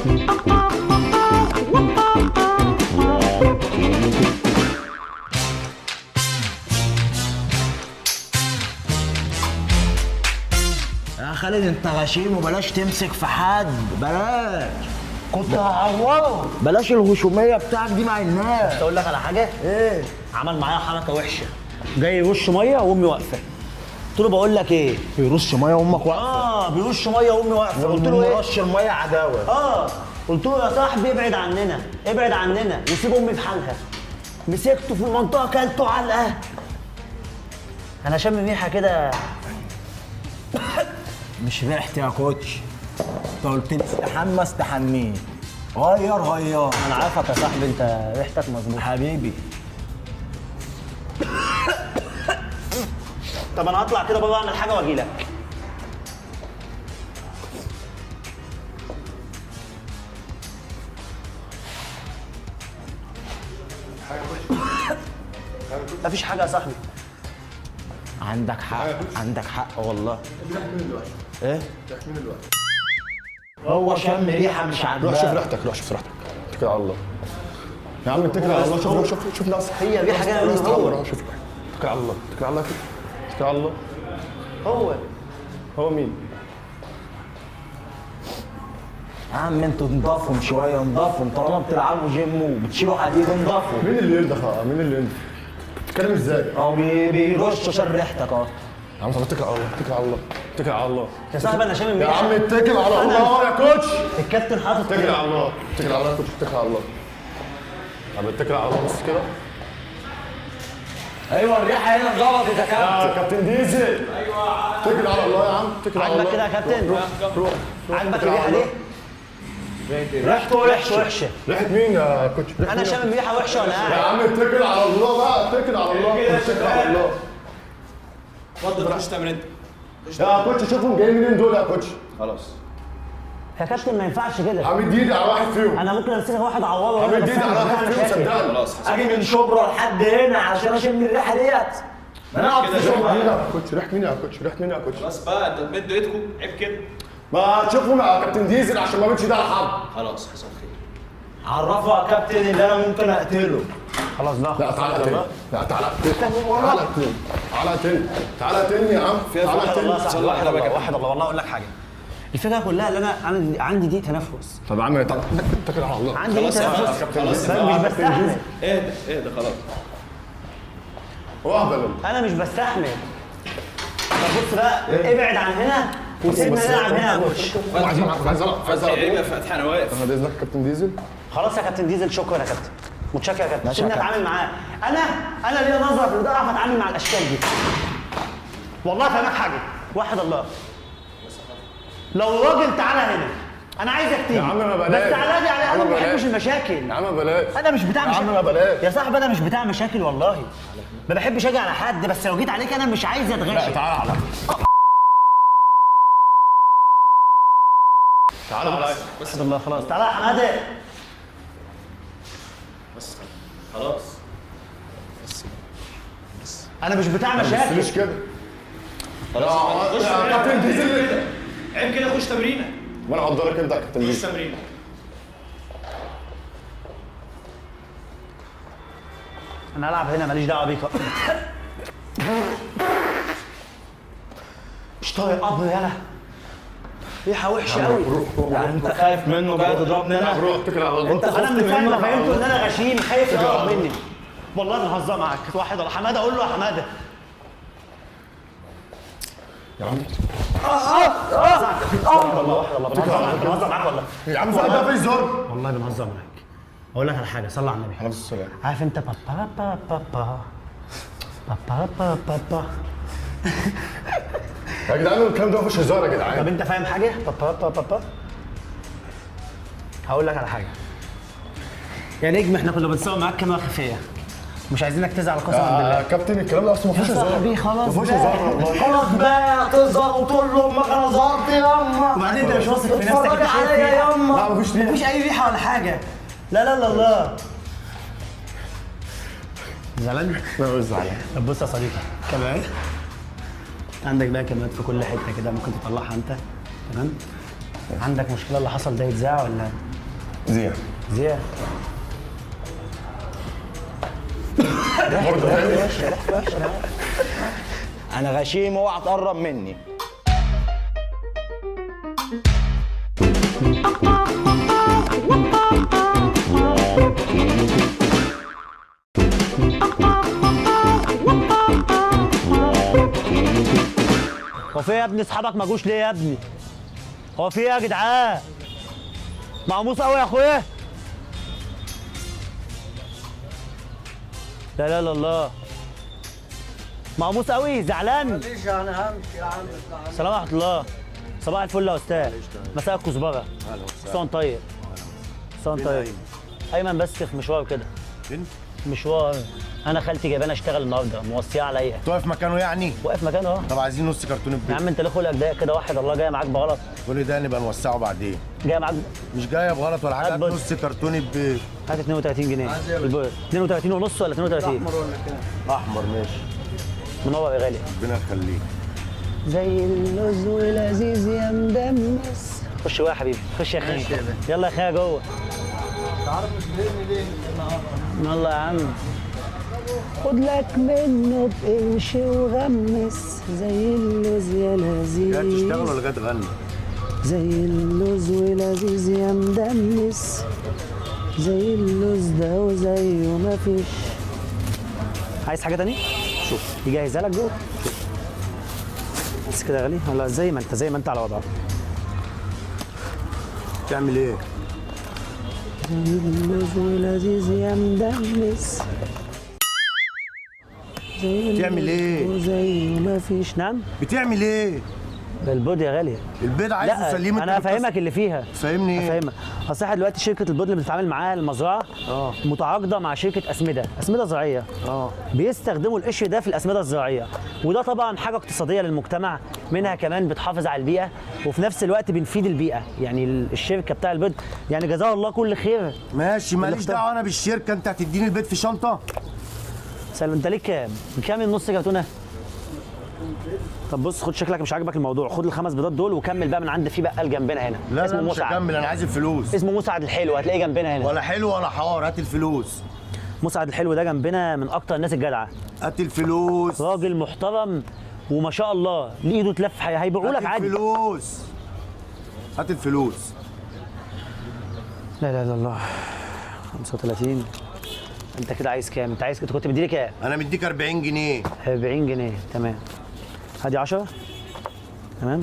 يا خالد انت غشيم، وبلاش تمسك في حد، بلاش. كنت هعوره. بلاش الهشوميه بتاعك دي مع الناس. اقول لك على حاجة. ايه؟ عمل معايا حركة وحشة، جاي يرش مية وامي واقفة. قلت له بقول لك ايه؟ بيرش مية وامك واقفة؟ اه بيرش مية وامي واقفة. قلت له ايه؟ رش المية عداوة. اه قلت له يا صاحبي ابعد عننا، ابعد عننا وسيب امي في حالها. مسكته في المنطقة كلته علقه. انا شامم ريحه كده. مش ريحتي يا كوتش. انت قلت لي استحمى استحميه، غير غير. انا عارفك يا صاحبي، انت ريحتك مظبوطة حبيبي. طب انا هطلع كده بابا اعمل حاجة واجي لك. مفيش حاجة يا صاحبي. عندك حق، عندك حق والله. ايه؟ هو شم ريحه مش عاجباه. روح شوف ريحتك، روح شوف ريحتك. اتكل على الله يا عم، اتكل على الله. شوف، روح شوف، شوف نفسك. هي ريحه جاية منه هو. روح شوف ريحتك. اتكل على الله، اتكل على الله كده، اتكل على الله. هو هو مين؟ يا عم انتوا نضافهم شوية، نضافهم. طالما بتلعبوا جيم وبتشيلوا حديد نضافهم. مين اللي ينضف؟ مين اللي ينضف؟ بتتكلم ازاي؟ هو بيرش عشان ريحتك. اه يا عم طب اتكل على الله، اتكل على الله، اتكل على الله يا صاحبي انا شامم يا ريحه. عم اتكل على الله يا كوتش. الكابتن حاطط اتكل على الله، اتكل على الله يا كوتش، اتكل على الله. طب اتكل على الله بس كده. ايوه الريحة هنا اتظبطت يا كابتن. يا كابتن ديزل. ايوه اتكل على الله يا عم، اتكل على الله. عاجبك كده يا كابتن؟ روح روح. عاجبك اتكل على الريحة دي؟ الله. ريحته وحشة وحشة. ريحه مين يا كوتش؟ ريحة انا مين؟ شامم ريحه وحشة وانا يا قاعد. عم اتكل على الله بقى، اتكل على الله، اتكل على الله. اتفضل خش تمرين. يا كوتش شوفهم جايين منين دول يا كوتش. خلاص يا كابتن ما ينفعش كده. عم ايدي على واحد فيهم. انا ممكن امسك واحد اعوره. عم ايدي على واحد فيهم صدقني. خلاص اجي من شبرا لحد هنا علشان اشم الريحة ديت؟ ما انا اقعد في شبرا. مين يا كوتش؟ ريحه مين يا كوتش؟ ريحه مين يا كوتش؟ خلاص بقى، انت تمدوا ايدكم، عيب كده. ما تشوفهم يا كابتن ديزل عشان ما بيتش ده على حد. خلاص حصل خير. عرفه يا كابتن اللي انا ممكن اقتله. خلاص بقى. لا تعالى قتلني، لا تعالى قتلني، تعالى قتلني، تعالى قتلني، تعالى قتلني يا عم، تعالى واحد الله قتلني. يا صاحبي، واحد الله، واحد الله. والله اقول لك حاجة، الفكرة كلها اللي انا عندي ضيق تنفس. طب يا عم تعالى اتكل على الله. عندي ضيق تنفس، خلاص مش بستحمل. اهدى اهدى خلاص. هو اهبل. انا مش بستحمل. طب بص بقى، ابعد عن هنا وسيبنا نلعب هنا يا كوتش. عايز العب، عايز العب، عايز عيب العب. يا فتحي، انا واقف. بعد اذنك كابتن ديزل. خلاص يا كابتن ديزل، شكرا يا كابتن، متشكر يا كابتن. ماشي يا سيبني كابتن. اتعامل معاه. انا ليا نظره في البتاع، اعرف اتعامل مع الاشكال دي. والله فاهمك حاجة، واحد الله. لو راجل تعالى هنا، انا عايزك تيجي. يا عم ما بلاش. بس تعالى لي على يا عم انا ما بلاش. بحبش المشاكل. يا عم بلاش. انا مش بتاع يا عم مشاكل ما بلاش. يا صاحبي، انا مش بتاع مشاكل والله. ما بحبش اجي على حد، بس لو جيت عليك انا مش عايز لا اتغشم. تعالى على، تعالى على. بس الله خلاص، تعالى يا حمادة. بس خلاص. انا مش بتاع بس مشاكل. ليش كده؟ خلاص خش يا تمرينة. كابتن ديزل. عيب كده، خش تمرينه. وانا اقدرك انت يا كابتن خش ديزل. تمرينه. انا هلعب هنا، ماليش دعوه بيك. مش طايق قبر، يالا ريحه وحشة قوي. يعني انت خايف منه جاي تضربني انا؟ روح اتكل على الله. انت انا خفت من ساعة منه؟ ما فهمته ان انا غشيم خايف يقرب مني. والله انا بهزر معاك. واحد ولا حمادة، اقول له يا حمادة. يا عم والله واحد الله، بنهزر معاك، بنهزر معاك والله. يا عم سعد ده في هزار. والله بنهزر معاك. اقول لك على حاجة، صلى على النبي. عليه الصلاة والسلام. عارف انت بابا بابا بابا بابا بابا؟ يا جدعان الكلام ده ما فيهوش هزار يا طب جدعان. انت فاهم حاجة؟ بابا بابا بابا. هقول لك على حاجة يا نجم، احنا كنا بنصور معاك كاميرا خفيه، مش عايزينك تزعل قسما بالله. يا كابتن الكلام ده اصلا ما فيهوش يا هزار. صاحبي خلاص ما فيهوش بقى. هزار والله. خلاص بقى تظهر وتقول لامك انا ظهرت ياما. وبعدين انت مش واثق في نفسك، اتفرج انت شايف عليا ريحة؟ ياما. لا مفيش ريحه. مفيش اي ريحه ولا حاجة. لا لا لا لا. زعلان؟ لا مش زعلان. طب بص يا صديقي، كمان عندك بقى كاميرات في كل حتة كده، ممكن تطلعها انت. تمام؟ عندك مشكلة اللي حصل ده يتذاع ولا؟ زيع زيع. برضه تاني. انا غشيم، اوعى تقرب مني. هو في ايه يا ابني؟ اصحابك ما جوش ليه يا ابني؟ هو في ايه يا جدعان؟ مقموص قوي يا اخويا. لا لا لا الله، مقموص قوي، زعلان. معلش انا همشي يا عم. السلام ورحمة الله. صباح الفل يا استاذ. مساء الكزبره. حسام طيب. حسام طيب. ايمن بس في مشوار كده. فين؟ مشوار. انا خالتي جايباني اشتغل النهارده، موصيه عليا. واقف مكانه يعني؟ واقف مكانه اه. طب عايزين نص كرتون يا البيض. عم انت ليه خلقك ضيق كده؟ واحد الله جاي معاك بغلط. كل ده نبقى نوسعه بعدين. جاي معاك مش جاية بغلط ولا حاجة. هات هات بص. نص كرتون البيض. هات 32 جنيه البيض. 32 ونص ولا 32؟ احمر ولا كام؟ احمر ماشي. منور يا غالي. ربنا يخليك. زي اللوز ولذيذ يا مدمس. خش جوه يا حبيبي، خش يا اخي. يلا يا اخي جوه. مش عارف مش بيرمي ليه النهارده. يلا يا عم. خد لك منه بقرش وغمس زي اللوز يا لذيذ. جاي تشتغل ولا جاي تغني؟ زي اللوز ولذيذ يا مدمس، زي اللوز ده وزيه مفيش. عايز حاجة تاني؟ شوف يجهزها لك جوه. شوف بس كده يا غالي، ولا زي ما انت، زي ما انت على وضعك. تعمل ايه؟ زي اللوز ولذيذ يا مدمس، زي بتعمل ايه؟ وزي ما فيش. نعم؟ بتعمل ايه؟ ده البيض يا غالي. البيض عايزه لا سليم. انا هفهمك اللي فيها. فاهمني ايه؟ هفهمك. اصل احنا دلوقتي شركة البيض اللي بنتعامل معاها المزرعة متعاقده مع شركة اسمده، اسمده زراعية. بيستخدموا القشر ده في الاسمده الزراعية، وده طبعا حاجة اقتصادية للمجتمع، منها كمان بتحافظ على البيئة وفي نفس الوقت بنفيد البيئة، يعني الشركة بتاع البيض يعني جزاها الله كل خير. ماشي ماليش اختار. دعوه انا بالشركة، انت هتديني البيض في شنطه؟ سلام. انت ليك كام؟ كام النص كرتونة؟ طب بص خد، شكلك مش عاجبك الموضوع، خد الخمس بيضات دول وكمل بقى من عند في بقال جنبنا هنا. لا اسمه لا مش مسعد. هكمل، انا عايز الفلوس. اسمه مسعد الحلو، هتلاقيه جنبنا هنا. ولا حلو ولا حوار، هات الفلوس. مسعد الحلو ده جنبنا من اكتر الناس الجدعه، هات الفلوس. راجل محترم وما شاء الله ليه ايده تلف، هيبيعوا لك هات عادي. الفلوس. هات الفلوس. لا لا لا الله. 35. انت كده عايز كام؟ انت عايز، انت كنت مديني كام؟ انا مديك 40 جنيه. 40 جنيه تمام. هادي 10 تمام.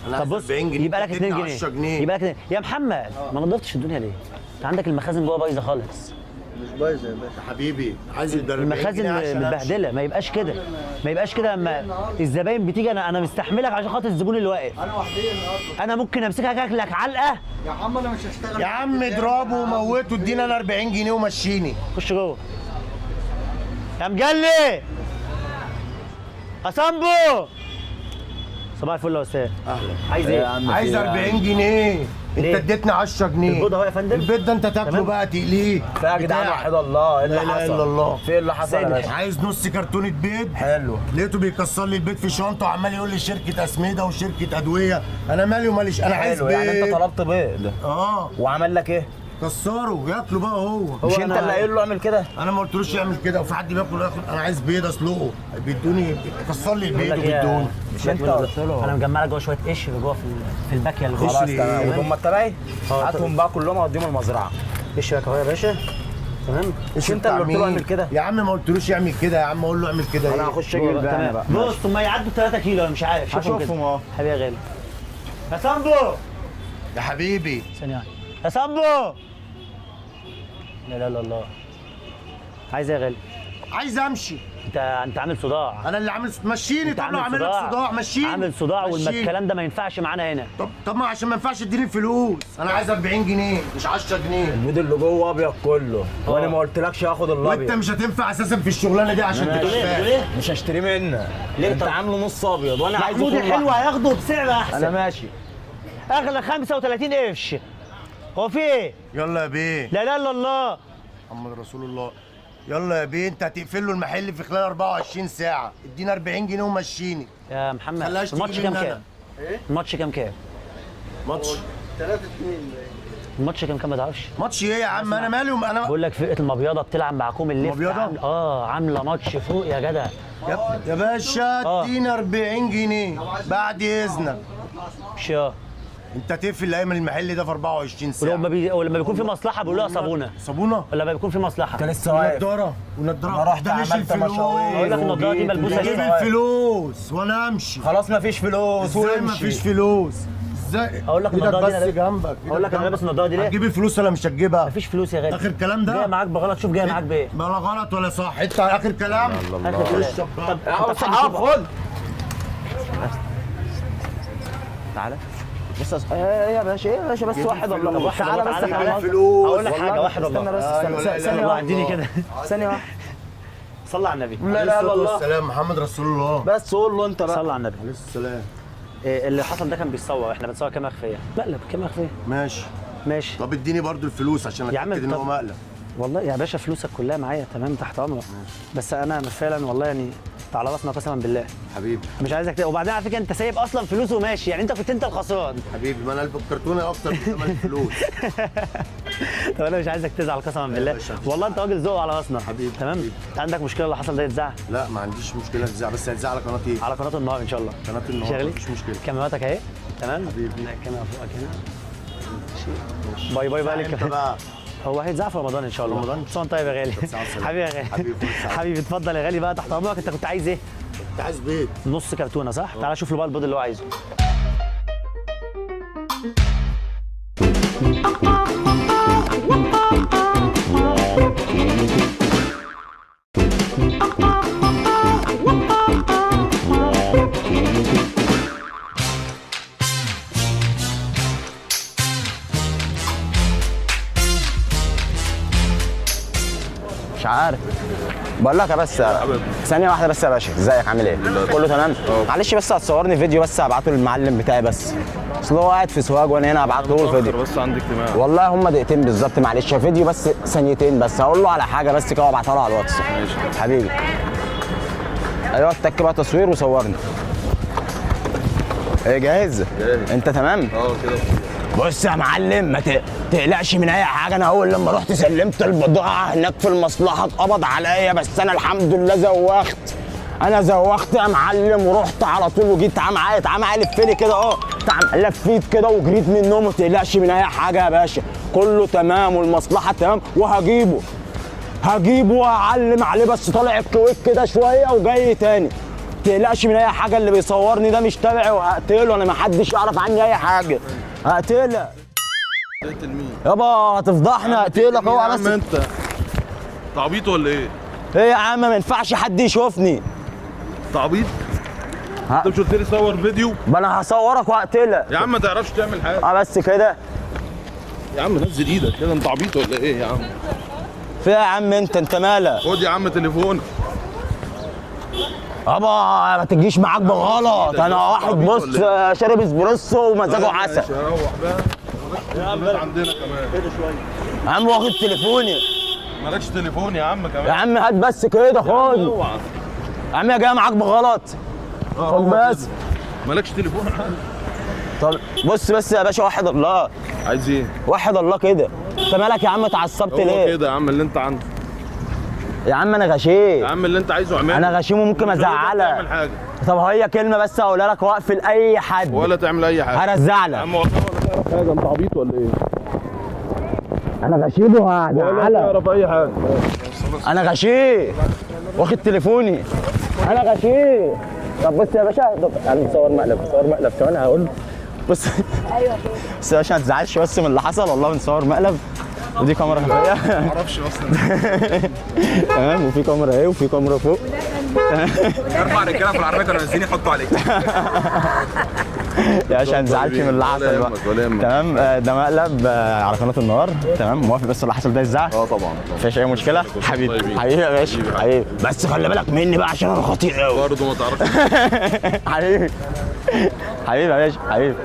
انا طب بص 40 جنيه. يبقى لك 2 جنيه. 10 جنيه. يبقى لك 2. يا محمد ما نضفتش الدنيا ليه؟ انت عندك المخازن جوه بايظة خالص. مش بايظة يا باشا. حبيبي عايز ال 40 جنيه المخازن عشان أمشي. متبهدله، ما يبقاش كده، ما يبقاش كده. لما الزباين بتيجي انا مستحملك عشان خاطر الزبون اللي واقف. انا وحدي النهارده. انا ممكن امسكك اكلك علقه. يا عم انا مش هشتغل. يا عم اضربه وموته، اديني انا 40 جنيه ومشيني. خش جوه يا مجلي. اسامبو صباح الفل يا استاذ. اهلا. عايز ايه؟ عايز 40 جنيه. انت ليه؟ اديتني 10 جنيه. البيض اهو يا فندم. البيض ده انت تاكله تمام. بقى تقليه. يا جدعان وحد الله، ايه اللي لا اله حصل؟ الا الله. في ايه اللي حصل يا باشا؟ عايز نص كرتونة بيض. حلو. لقيته بيكسر لي البيض في شنطه وعمال يقول لي شركة اسمده وشركه ادوية، انا مالي وماليش، انا عايز حلو بيض. يعني انت طلبت بيض وعمل لك ايه؟ كسره ياكله بقى هو. مش انت اللي قايل له اعمل كده؟ انا ما قلتلوش يعمل كده، وفي حد بياكل ياخد؟ انا عايز بيض اسلقه، بيدوني كسر لي البيض وبيدوني. مش انت قلت له؟ انا مجمع لك جوه شوية قشر جوه في الباكيه اللي جوه. خلاص قشر تمام. ايه؟ وهم تبعي؟ هاتهم بقى كلهم اوديهم المزرعة. قشرك اهو يا باشا. تمام. مش انت اللي قلت له اعمل كده؟ يا عم ما قلتلوش يعمل كده يا عم، اقول له اعمل كده. انا ايه؟ هخش اجيب الباقي انا بقى. بص هم يعدوا 3 كيلو انا مش عارف. شوفهم هشوفهم كده. اهو. حبيبي يا غالي. يا سامبو. يا حبيبي ثانية واحدة. يا سامبو. لا لا لا الله. عايز ايه يا غالي؟ عايز امشي. انت عامل صداع. انا اللي عامل، مشيني. انت طب لو عامل لك صداع مشيني. عامل صداع مشيني. والكلام ده ما ينفعش معانا هنا. طب ما عشان ما ينفعش اديني الفلوس، انا عايز 40 جنيه مش 10 جنيه. البيض اللي جوه ابيض كله، وانا ما قلتلكش هاخد وانت الابيض. مش هتنفع اساسا في الشغلانة دي عشان تبقى فاهم. مش هشتري منك. ليه؟ انت طب؟ عامله نص ابيض وانا عايزه محمود كله الحلو أحمر. هياخده بسعر احسن. انا ماشي. اغلى 35 قرش. هو في ايه؟ يلا يا بيه. لا لا لا الله. محمد رسول الله. يلا يا بيه، انت هتقفل له المحل في خلال 24 ساعة، ادينا 40 جنيه ومشيني. يا محمد خلاش الماتش تيجي كام مني كام؟ أنا. الماتش كام كام؟ ماتش 3-2. الماتش كام ما تعرفش؟ ماتش ايه يا عم؟ انا مالي انا بقول لك فرقه المبيضه بتلعب مع كوم الليفت. المبيضه؟ عامله ماتش فوق يا جدع. يا باشا ادينا 40 جنيه بعد اذنك. مش انت تقفل ايمن المحل ده في 24 ساعة. ولما بيكون في مصلحة بيقولوا لها صابونه. صابونه؟ لما بيكون في مصلحة. انت لسه واقف. ونضاره ونضاره. انا رحت عملت مشاوير. اقول لك النضارة دي ملبوسه. جيب الفلوس وانا امشي. خلاص مفيش فلوس. ازاي مفيش فلوس؟ ازاي؟ اقول لك النضارة دي بس جنبك. اقول لك انا لابس النضارة دي ليه؟ هتجيب الفلوس ولا مش هتجيبها؟ مفيش فلوس يا غالي. اخر كلام ده؟ جاية معاك بغلط. شوف جاية معاك بايه؟ ما لا غلط ولا صح، انت اخر كلام؟ اخر كلام. طب خد تعالى بص. ايه يا باشا؟ ايه يا باشا؟ بس واحد الله. تعالى بس. تعالى هقول لك حاجة. واحد الله. الله. استنى بس، استنى ثانية واحدة. اديني كده ثانية واحدة. صلى على النبي. لا لا والله. السلام محمد رسول الله. بس قول له انت بقى. صلى على النبي عليه السلام. اللي حصل ده كان بيتصور، احنا بنصور كاميرا خفيه. مقلب كاميرا خفيه. ماشي ماشي. طب اديني برضو الفلوس عشان اتاكد ان هو مقلب. والله يا باشا فلوسك كلها معايا تمام تحت امرك. بس انا فعلا والله يعني على راسنا قسما بالله. حبيبي مش عايزك وبعدين على فكرة انت سايب اصلا فلوس وماشي، يعني انت كنت انت الخسران. حبيبي ما انا الكرتونه اكتر من ثمن الفلوس. طب انا مش عايزك تزعل قسما بالله، والله انت راجل ذوق على راسنا. حبيبي تمام. انت عندك مشكلة اللي حصل ده يتزعل؟ لا ما عنديش مشكلة تزعل، بس هيتزعل على قناة ايه؟ على قناة النهار ان شاء الله. قناة النهار مفيش مشكلة. كاميراتك اهي تمام. حبيبي الكاميرا فوقك هنا. bye bye بقى لك. بقى هو هيتذاع في رمضان ان شاء الله. رمضان؟ صون طيب يا غالي. حبيبي يا غالي. حبيبي اتفضل يا غالي بقى تحت امرك. انت كنت عايز ايه؟ كنت عايز بيض. نص كرتونة صح؟ تعالى شوف له بقى البيض اللي هو عايزه. مش عارف بقول لك يا بس ثانية واحدة بس يا باشا. ازيك عامل ايه؟ كله تمام؟ معلش بس هتصورني فيديو بس هبعته للمعلم بتاعي، بس اصل هو قاعد في سوهاج وانا هنا هبعت له الفيديو. بس عندي اجتماع والله هم دقيقتين بالظبط. معلش فيديو بس ثانيتين بس، هقول له على حاجة بس كده وابعتها له على الواتس. ماشي حبيبي. ايوه اتك بقى تصوير وصورني. ايه جاهز؟ جاهز. انت تمام؟ اه كده. بص يا معلم ما تقلقش من اي حاجة. انا اول لما رحت سلمت البضاعة هناك في المصلحة اتقبض عليا، بس انا الحمد لله زوخت. انا زوخت يا معلم ورحت على طول وجيت. تعال معايا تعال معايا لفلي كده اهو. لفيت كده وجريت منهم. ما تقلقش من اي حاجة يا باشا، كله تمام والمصلحة تمام. وهجيبه هجيبه وهعلم عليه، بس طالع الكويت كده شوية وجاي تاني. تقلقش من اي حاجة، اللي بيصورني ده مش تبعي وهقتله. انا ما حدش يعرف عني اي حاجة. هقتلك. تقتل مين؟ يابا هتفضحنا. هقتلك اوعى بس. يا عم انت تعبيط ولا ايه؟ ايه يا عم ما ينفعش حد يشوفني. تعبيط؟ انت مش قلت لي صور فيديو؟ ما انا هصورك وهقتلك. يا عم ما تعرفش تعمل حاجة. اه بس كده. يا عم نزل ايدك كده، انت عبيط ولا ايه يا عم؟ في يا عم انت مالك؟ خد يا عم تليفونك. يابا ما تجيش معاك بغلط. انا واحد بص شارب اسبريسو ومزاجه عسل. روح بقى يا عم عندنا كمان. كده شوية يا عم واخد تليفوني. مالكش تليفون يا عم كمان. يا عم هات بس كده خد. اوعى يا عم يا جاي معاك بغلط. خد بس. مالكش تليفون يا عم. طب بص بس يا باشا، وحد الله. عايز ايه؟ وحد الله كده. انت مالك يا عم اتعصبت ليه؟ هو كده يا عم اللي انت عنده. يا عم انا غشيم يا عم اللي انت عايزه اعمله. انا غشيم وممكن ازعلك. حاجة. طب هي كلمة بس هقولها لك، واقفل اي حد ولا تعمل اي حاجة. هرزعلك يا عم والله ولا تعرف حاجة. انت عبيط ولا ايه؟ انا غشيم وهزعلك. ولا تعرف اي حاجة. انا غشيم واخد تليفوني. انا غشيم. طب بص يا باشا، انا مصور مقلب، مصور مقلب ثواني هقول. بص ايوه بس يا باشا ما تزعلش بس من اللي حصل، والله بنصور مقلب ودي كاميرا خفيه. ما اعرفش اصلا. تمام، وفي كاميرا اهي وفي كاميرا فوق. اربع رجاله في العربية كانوا نازلين يحطوا عليك. يا باشا ما تزعلش من اللي حصل بقى. تمام، ده مقلب على قناة النهار. تمام، موافق بس اللي حصل ده يتزعل؟ اه طبعا مفيش اي مشكلة. حبيبي حبيبي يا باشا حبيبي، بس خلي بالك مني بقى عشان انا خطير قوي برضه ما تعرفش. حبيبي حبيبي يا باشا حبيبي.